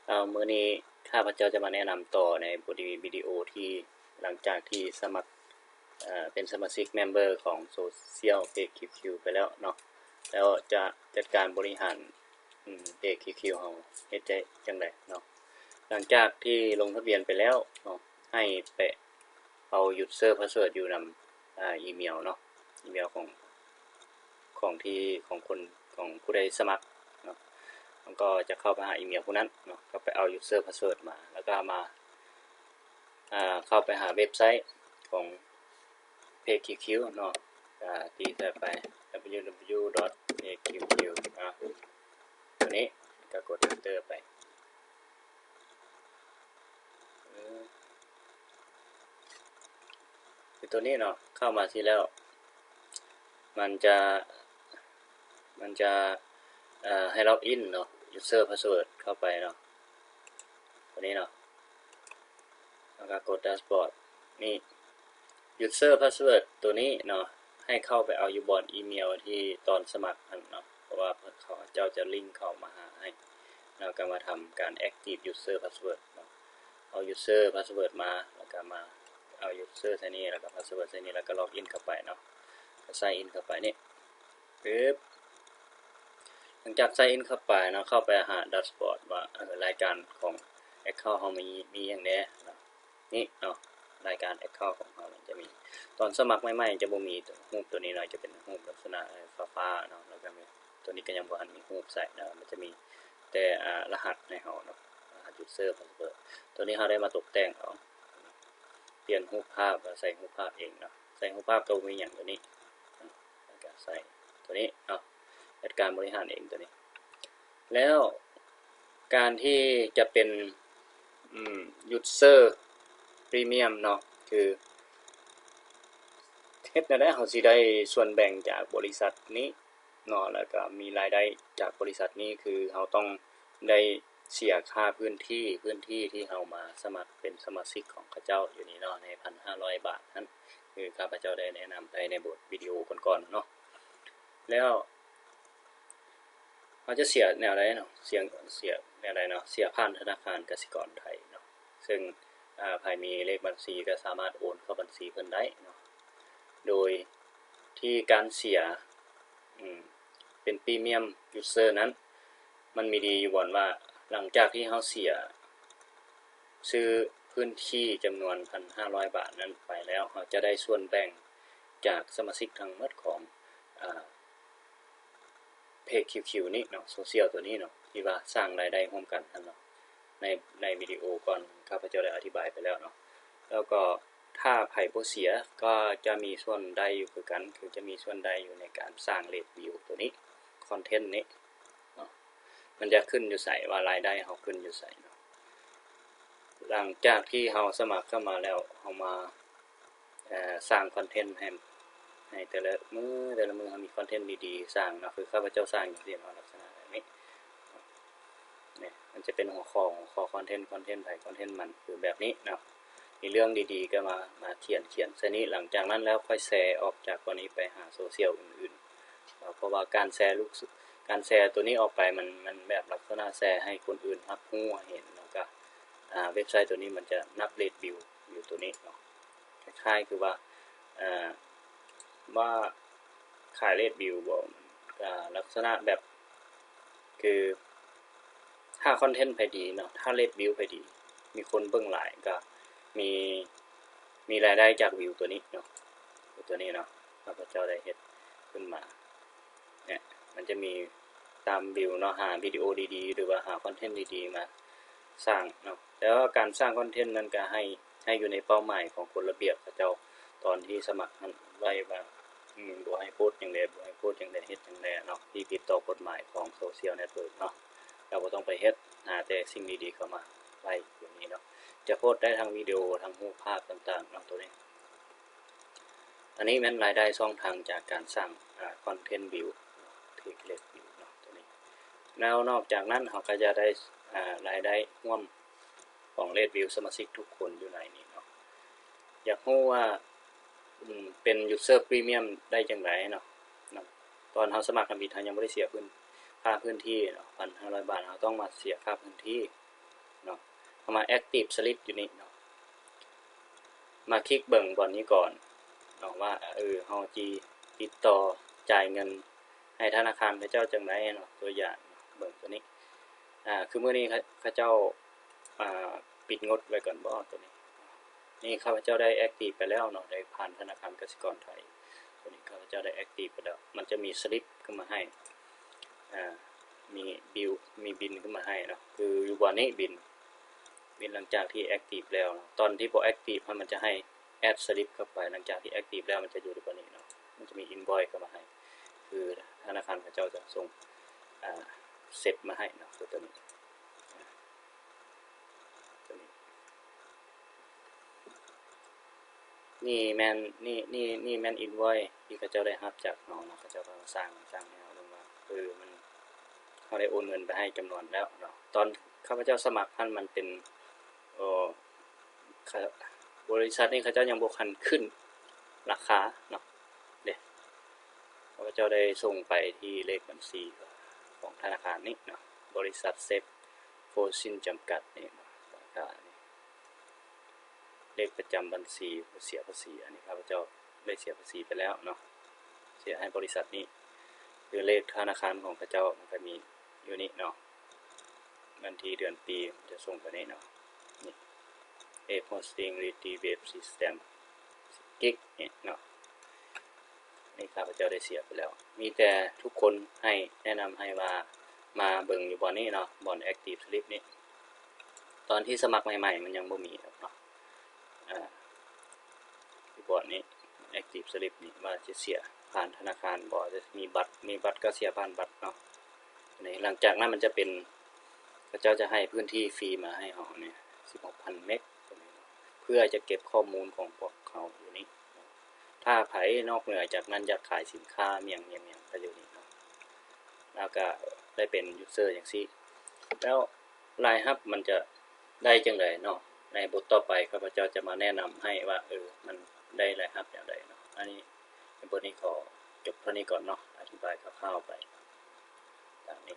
ເອົາ ມື້ນີ້ຂ້າພະເຈົ້າຈະມາແນະນຳຕໍ່ໃນບົດວິດີໂອທີ່ຫຼັງຈາກທີ່ສະໝັກ ເປັນສະມາຊິກເມັມເບີຂອງ Social Page QQ ໄປແລ້ວເນາະ ແລ້ວຈະຈັດການບໍລິຫານ Page QQ ເຮົາເຮັດໄດ້ຈັ່ງໃດເນາະ. ຫຼັງຈາກທີ່ລົງທະບຽນໄປແລ້ວເນາະ ໃຫ້ໄປເອົາ user password ຢູ່ນຳ ອາ ອີເມວເນາະ ອີເມວຂອງ ຂອງທີ່ ຂອງຄົນ ຂອງຜູ້ໃດສະໝັກເນາະ ແລ້ວກໍຈະເຂົ້າໄປຫາອີເມວຜູ້ນັ້ນເນາະ ກໍໄປເອົາ user password ມາ ແລ້ວກໍມາ ອາ ເຂົ້າໄປຫາເວັບໄຊຂອງ Page QQ ເນາະ ອາ ຕີໃສ່ໄປ www.pageqq ເນາະ ຕົວນີ້ ແລ້ວກໍກົດ enter ໄປ. ຄືຕົວນີ້ເນາະ ເຂົ້າມາຊີ້ແລ້ວ ມັນຈະ ມັນຈະ ເອີ ໃຫ້ login ເນາະ user password ເຂົ້າໄປເນາະ ຕົວນີ້ເນາະ ແລ້ວກໍກົດ dashboard ນີ້ user password ຕົວນີ້ເນາະ ໃຫ້ເຂົ້າໄປເອົາຢູ່ບ່ອນອີເມວທີ່ຕອນສະໝັກຫັ້ນເນາະ ເພາະວ່າເຂົາເຈົ້າຈະລິງເຂົ້າມາຫາໃຫ້ ແລ້ວກໍມາທຳການ active user password ເນາະ ເອົາ user password ມາ ແລ້ວກໍມາເອົາ user ໃສ່ນີ້ ແລ້ວກໍ password ໃສ່ນີ້ ແລ້ວກໍ login ເຂົ້າໄປເນາະ ກໍ sign in ເຂົ້າໄປນີ້ ປຶບ ຫຼັງຈາກ sign in ເຂົ້າໄປເນາະ ເຂົ້າໄປຫາ dashboard ວ່າ ເອີ ລາຍການຂອງ account ເຮົາມີ ມີຫຍັງແດ່ເນາະ ນີ້ເນາະ ລາຍການ account ຂອງເຮົາຈະມີ ຕອນສະໝັກໃໝ່ໆ ຈະບໍ່ມີຮູບຕົວນີ້ເນາະ ຈະເປັນຮູບລັກສະນະຟ້າໆເນາະ ແລ້ວກໍມີ ຕົວນີ້ກໍຍັງບໍ່ທັນມີຮູບໃສ່ເນາະ ມັນຈະມີແຕ່ ອາ ລະຫັດໃຫ້ເຮົາເນາະ ລະຫັດ user password ຕົວນີ້ເຮົາໄດ້ມາຕົກແຕ່ງເອົາ ປ່ຽນຮູບພາບ ກໍໃສ່ຮູບພາບເອງເນາະ ໃສ່ຮູບພາບກໍບໍ່ມີຫຍັງ ຕົວນີ້ ແລ້ວກໍໃສ່ຕົວນີ້ເນາະ ຈັດການບໍລິຫານເອງຕົວນີ້ ແລ້ວການທີ່ຈະເປັນ ອືມ user premium ເນາະ ຄືເຮັດແນວໃດເຮົາຊິໄດ້ສ່ວນແບ່ງຈາກບໍລິສັດນີ້ເນາະ ແລ້ວກໍມີລາຍໄດ້ຈາກບໍລິສັດນີ້ ຄືເຮົາຕ້ອງໄດ້ເສຍຄ່າພື້ນທີ່ ພື້ນທີ່ທີ່ເຮົາມາສະໝັກເປັນສະມາຊິກຂອງເຂົາເຈົ້າຢູ່ນີ້ເນາະ ໃນ ໜຶ່ງພັນຫ້າຮ້ອຍບາດນັ້ນ ຄືຂ້າພະເຈົ້າໄດ້ແນະນຳໄປໃນບົດວິດີໂອກ່ອນໆເນາະ ແລ້ວ ເຮົາຈະເສຍແນວໃດເນາະ ເສຍ ເສຍແນວໃດເນາະ ເສຍຜ່ານທະນາຄານກະສິກອນໄທເນາະ ເຊິ່ງ ອາ ໃຜມີເລກບັນຊີກໍສາມາດໂອນເຂົ້າບັນຊີເພິ່ນໄດ້ເນາະ ໂດຍທີ່ການເສຍ ອືມ ເປັນ premium user ນັ້ນ ມັນມີດີຢູ່ບ່ອນວ່າ ຫຼັງຈາກທີ່ເຮົາເສຍ ຊື້ພື້ນທີ່ຈຳນວນ ໜຶ່ງພັນຫ້າຮ້ອຍບາດນັ້ນໄປແລ້ວ ເຮົາຈະໄດ້ສ່ວນແບ່ງຈາກສະມາຊິກທັງໝົດຂອງ ອາ Page QQ ນີ້ເນາະ Social ຕົວນີ້ເນາະ ທີ່ວ່າສ້າງລາຍໄດ້ຮ່ວມກັນຫັ້ນເນາະ ໃນ ໃນວິດີໂອກ່ອນຂ້າພະເຈົ້າໄດ້ອະທິບາຍໄປແລ້ວເນາະ ແລ້ວກໍຖ້າໃຜບໍ່ເສຍ ກໍຈະມີສ່ວນໄດ້ຢູ່ຄືກັນ ຄືຈະມີສ່ວນໄດ້ຢູ່ໃນການສ້າງ rate view ຕົວນີ້ content ນີ້ເນາະ ມັນຈະຂຶ້ນຢູ່ໃສ ວ່າລາຍໄດ້ເຮົາຂຶ້ນຢູ່ໃສເນາະ ຫຼັງຈາກທີ່ເຮົາສະໝັກເຂົ້າມາແລ້ວ ເຮົາມາ ເອີ ສ້າງຄອນເທັນໃຫ້ ໃຫ້ແຕ່ລະມື້ ແຕ່ລະມື້ເຮົາມີຄອນເທັນດີໆສ້າງເນາະ ຄືຂ້າພະເຈົ້າສ້າງຈັ່ງຊີ້ເນາະ ລັກສະນະແບບນີ້ ນີ້ ມັນຈະເປັນຫົວຂໍ້ ຫົວຂໍ້ຄອນເທັນ ຄອນເທັນໃຜ ຄອນເທັນມັນ ຄືແບບນີ້ເນາະ ມີເລື່ອງດີໆກໍມາ ມາຂຽນ ຂຽນໃສ່ນີ້ ຫຼັງຈາກນັ້ນແລ້ວຄ່ອຍແຊອອກຈາກບ່ອນນີ້ໄປຫາໂຊຊຽວອື່ນໆເນາະ ເພາະວ່າການແຊລູກ ການແຊຕົວນີ້ອອກໄປ ມັນ ມັນແບບລັກສະນະແຊໃຫ້ຄົນອື່ນຮັບຮູ້ເຫັນ ແລ້ວກໍ ອາ ເວັບໄຊຕົວນີ້ມັນຈະນັບ rate view ຢູ່ຕົວນີ້ເນາະ ຄ້າຍໆຄືວ່າ ເອີ ວ່າຂາຍ rate view ບໍ ອາ ລັກສະນະແບບ ຄືຖ້າຄອນເທັນໃຜດີເນາະ ຖ້າ rate view ໃຜດີ ມີຄົນເບິ່ງຫຼາຍ ກໍມີ ມີລາຍໄດ້ຈາກ view ຕົວນີ້ເນາະ ຕົວນີ້ເນາະ ຂ້າພະເຈົ້າໄດ້ເຮັດຂຶ້ນມາ ເນຍ ມັນຈະມີຕາມ view ເນາະ ຫາວິດີໂອດີໆ ຫຼືວ່າຫາຄອນເທັນດີໆມາສ້າງເນາະ ແຕ່ວ່າການສ້າງຄອນເທັນນັ້ນກໍໃຫ້ ໃຫ້ຢູ່ໃນເປົ້າໝາຍຂອງກົດລະບຽບເຂົາເຈົ້າ ຕອນທີ່ສະໝັກຫັ້ນໄວ້ວ່າ ອືມ ບໍ່ໃຫ້ໂພສຫຍັງແດ່ ບໍ່ໃຫ້ໂພສຫຍັງແດ່ ເຮັດຫຍັງແດ່ເນາະ ທີ່ຜິດຕໍ່ກົດໝາຍຂອງ Social Network ເນາະ ເຈົ້າບໍ່ຕ້ອງໄປເຮັດ ຫາແຕ່ສິ່ງດີໆເຂົ້າມາໄວ້ຢູ່ນີ້ເນາະ ຈະໂພສໄດ້ທັງວິດີໂອ ທັງຮູບພາບຕ່າງໆເນາະ ຕົວນີ້ ອັນນີ້ແມ່ນລາຍໄດ້ຊ່ອງທາງຈາກການສ້າງ ອາ ຄອນເທັນ view ເນາະ rate view ເນາະ ຕົວນີ້ ແລ້ວນອກຈາກນັ້ນເຮົາກໍຈະໄດ້ ອາ ລາຍໄດ້ຮ່ວມຂອງ rate view ສະມາຊິກທຸກຄົນຢູ່ໃນນີ້ເນາະ ຢາກຮູ້ວ່າ ອືມ ເປັນ user premium ໄດ້ຈັ່ງໃດເນາະ ເນາະ ຕອນເຮົາສະໝັກທຳອິດ ເຮົາຍັງບໍ່ໄດ້ເສຍພື້ນ ຄ່າພື້ນທີ່ເນາະ ໜຶ່ງພັນຫ້າຮ້ອຍບາດ ເຮົາຕ້ອງມາເສຍຄ່າພື້ນທີ່ ເນາະ ເຮົາມາ active slip ຢູ່ນີ້ເນາະ ມາຄລິກເບິ່ງບ່ອນນີ້ກ່ອນເນາະ ວ່າ ເອີ ເຮົາຊິຕິດຕໍ່ຈ່າຍເງິນໃຫ້ທະນາຄານເຂົາເຈົ້າຈັ່ງໃດເນາະ ຕົວຢ່າງເບິ່ງຕົວນີ້ ອາ ຄືມື້ນີ້ເຂົາເຈົ້າ ອາ ປິດງົດໄວ້ກ່ອນບໍ ຕົວນີ້ ນີ້ຂ້າພະເຈົ້າໄດ້ active ໄປແລ້ວເນາະ ໄດ້ຜ່ານທະນາຄານກະສິກອນໄທ ຕົວນີ້ຂ້າພະເຈົ້າໄດ້ active ໄປແລ້ວ ມັນຈະມີ slip ຂຶ້ນມາໃຫ້ ອາ ມີບິນ ມີບິນຂຶ້ນມາໃຫ້ເນາະ ຄືຢູ່ບ່ອນນີ້ບິນ ບິນຫຼັງຈາກທີ່ active ແລ້ວເນາະ ຕອນທີ່ບໍ່ active ມັນຈະໃຫ້ add slip ເຂົ້າໄປ ຫຼັງຈາກທີ່ active ແລ້ວມັນຈະຢູ່ບ່ອນນີ້ເນາະ ມັນຈະມີ invoice ເຂົ້າມາໃຫ້ ຄືທະນາຄານເຂົາເຈົ້າຈະສົ່ງ ອາ ເຊັດມາໃຫ້ເນາະ ຄືຕົວນີ້ ຕົວນີ້ ນີ້ແມ່ນ ນີ້ ນີ້ ນີ້ແມ່ນ invoice ທີ່ເຂົາເຈົ້າໄດ້ຮັບຈາກເຮົາເນາະ ເຂົາເຈົ້າກໍສ້າງ ສ້າງໃຫ້ເຮົາເບິ່ງວ່າ ເອີ ມັນ ເຮົາໄດ້ໂອນເງິນໄປໃຫ້ຈຳນວນແລ້ວເນາະ ຕອນຂ້າພະເຈົ້າສະໝັກຫັ້ນມັນເປັນ ເອີ ຂະ ບໍລິສັດນີ້ເຂົາເຈົ້າຍັງບໍ່ທັນຂຶ້ນລາຄາເນາະ ເດ້ ຂ້າພະເຈົ້າໄດ້ສົ່ງໄປທີ່ເລກບັນຊີຂອງທະນາຄານນີ້ເນາະ ບໍລິສັດ Safe Fortune ຈຳກັດນີ້ເນາະ ລາຄານີ້ ເລກປະຈຳບັນຊີຜູ້ເສຍພາສີ ອັນນີ້ຂ້າພະເຈົ້າໄດ້ເສຍພາສີໄປແລ້ວເນາະ ເສຍໃຫ້ບໍລິສັດນີ້ ຄືເລກທະນາຄານຂອງເຂົາເຈົ້າມັນກໍມີຢູ່ນີ້ເນາະ ວັນທີເດືອນປີຈະສົ່ງໄປນີ້ເນາະ ນີ້ Safe Hosting Redeem Web System ກິກນີ້ເນາະ ນີ້ຂ້າພະເຈົ້າໄດ້ເສຍໄປແລ້ວ ມີແຕ່ທຸກຄົນໃຫ້ ແນະນຳໃຫ້ວ່າມາເບິ່ງຢູ່ບ່ອນນີ້ເນາະ ບ່ອນ Active Slip ນີ້ ຕອນທີ່ສະໝັກໃໝ່ໆ ມັນຍັງບໍ່ມີດອກເນາະ ອາ ຢູ່ບ່ອນນີ້ Active Slip ນີ້ ວ່າຈະເສຍຜ່ານທະນາຄານບໍ່ ຈະມີບັດ ມີບັດກໍເສຍຜ່ານບັດເນາະ ນີ້ ຫຼັງຈາກນັ້ນມັນຈະເປັນ ເຂົາເຈົ້າຈະໃຫ້ພື້ນທີ່ຟຣີມາໃຫ້ເຮົານີ້ ສິບຫົກພັນເມັກ ເພື່ອຈະເກັບຂໍ້ມູນຂອງພວກເຮົາຢູ່ນີ້ ຖ້າໃຜນອກເໜືອຈາກນັ້ນຢາກຂາຍສິນຄ້າຫຍັງໆ ກໍຢູ່ນີ້ເນາະ ແລ້ວກໍໄດ້ເປັນ user ຈັ່ງຊີ້ ແລ້ວລາຍຮັບມັນຈະໄດ້ຈັ່ງໃດເນາະ ໃນບົດຕໍ່ໄປຂ້າພະເຈົ້າຈະມາແນະນຳໃຫ້ວ່າ ເອີ ມັນໄດ້ລາຍຮັບແນວໃດເນາະ ອັນນີ້ ໃນບົດນີ້ຂໍຈົບເທົ່ານີ້ກ່ອນເນາະ ອະທິບາຍຄ່າວໆໄປຕາມນີ້.